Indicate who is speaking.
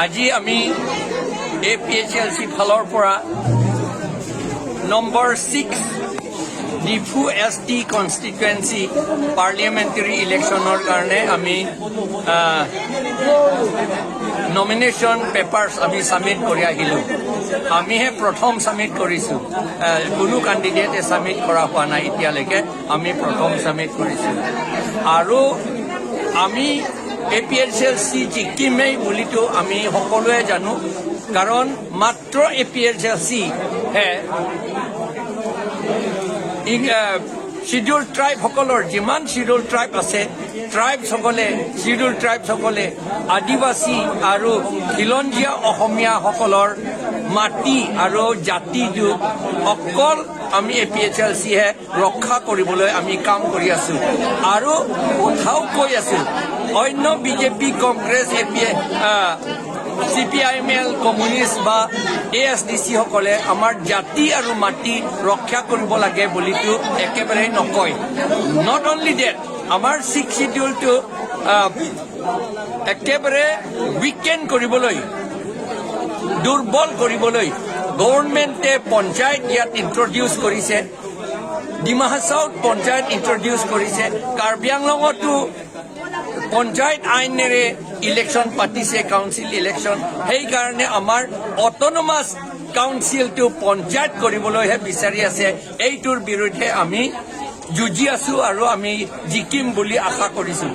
Speaker 1: আজি আমি এপিএইচএলচি ফালৰ পৰা number 6 Diphu ST constituency parliamentary ইলেকশ্যনৰ কাৰণে আমি নমিনেশ্যন পেপাৰ্ছ আমি ছাবমিট কৰি আহিলোঁ। আমিহে প্ৰথম ছাবমিট কৰিছোঁ। কোনো কেণ্ডিডেটে ছাবমিট কৰা হোৱা নাই এতিয়ালৈকে। আমি প্ৰথম ছাবমিট কৰিছোঁ আৰু আমি এপিএইচএলচি জিকিমেই বুলিতো আমি সকলোৱে জানো, কাৰণ মাত্ৰ এপিএইচএলচি হে চিডিউল ট্ৰাইবসকলৰ, যিমান চিডিউল ট্ৰাইব আছে, ট্ৰাইবসকলে, চিডিউল ট্ৰাইবসকলে, আদিবাসী আৰু খিলঞ্জীয়া অসমীয়াসকলৰ মাটি আৰু জাতিটো অকল আমি এপিএইচএলচিহে ৰক্ষা কৰিবলৈ আমি কাম কৰি আছো আৰু কথাও কৈ আছো। অন্য BJP, Congress, AP, CPIML, communist বা এএছডিচি সকলে আমাৰ জাতি আৰু মাটি ৰক্ষা কৰিব লাগে বুলিতো একেবাৰে নকয়। Not only date, আমাৰ ছিক্স চিডিউলটো একেবাৰে উইকেন কৰিবলৈ, দুৰ্বল কৰিবলৈ গভৰ্ণমেণ্টে পঞ্চায়ত ইয়াত ইন্ট্ৰডিউচ কৰিছে, ডিমা হাছাওত পঞ্চায়ত ইন্ট্ৰডিউচ কৰিছে, কাৰ্বি আংলঙতো পঞ্চায়ত আইনেৰে ইলেকশ্যন পাতিছে, কাউন্সিল ইলেকশ্যন। সেইকাৰণে আমাৰ অট'নমাছ কাউন্সিলটো পঞ্চায়ত কৰিবলৈহে বিচাৰি আছে। এইটোৰ বিৰুদ্ধে আমি যুঁজি আছো আৰু আমি জিকিম বুলি আশা কৰিছো।